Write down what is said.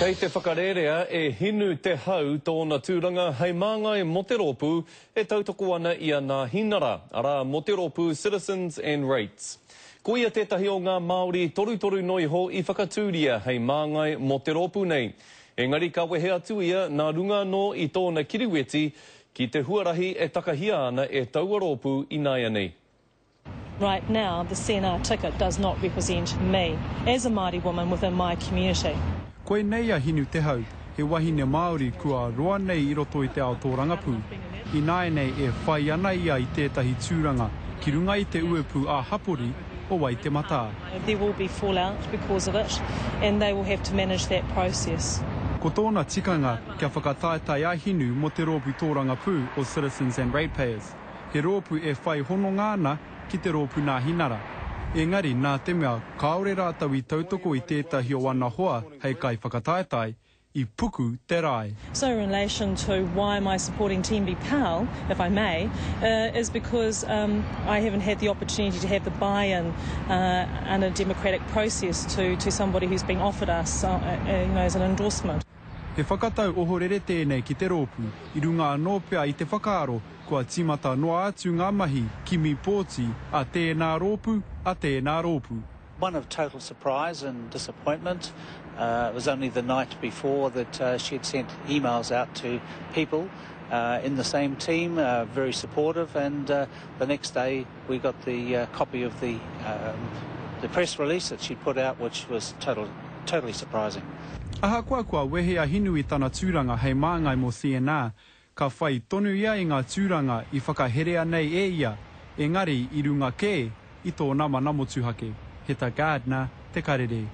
Kei te whakarērea e Hinu Te Hau tōna tūranga hei māngai mō te rōpū e tautoko ana i a Nāhinara, arā, mō te rōpū Citizens and Rates. Ko ia tētahi o ngā Māori torutoru noiho i whakatūria hei māngai mō te rōpū nei. Engari ka wehe atu ia nā runga anō i tōna kiriweti ki te huarahi e takahia ana e taua rōpū ināianei. Right now, the CNR ticket does not represent me as a Māori woman within my community. Koinei a Hinu Te Hau, he wahine Māori kua roa nei i roto i te ao tōrangapū. Ināianei e whai ana ia i tētahi tūranga ki runga i te uepū ā-hapori o Waitematā. There will be fallout because of it and they will have to manage that process. Ko tōna tikanga kia whakataetae a Hinu mō te rōpū tōrangapū o Citizens and Ratepayers. he rōpū e whai hononga ana ki te Rōpū Nāhinara. Engari, nā te mea kāore rātou i tautoko i tētahi o ana hoa hei kaiwhakataetae, i puku te rae. So in relation to why am I supporting Tembi Powell, if I may, is because I haven't had the opportunity to have the buy-in and a democratic process to to somebody who's been offered us, you know, as an endorsement. He whakatau ohorere tēnei ki te rōpū, i runga anō pea i te whakaaro kua tīmata noa atu ngā mahi kimi pōti a tēnā rōpū, a tēnā rōpū. One of total surprise and disappointment. It was only the night before that she had sent emails out to people in the same team, very supportive, and the next day we got the copy of the the press release that she'd put out, which was total, totally surprising. Ahakoa kua wehe a Hinu i tana tūranga hei māngai mō CNR, ka whai tonu ia i ngā tūranga i whakaherea nei e ia, engari i runga kē i tōna mana motuhake. Heta Gardner, Te Karere.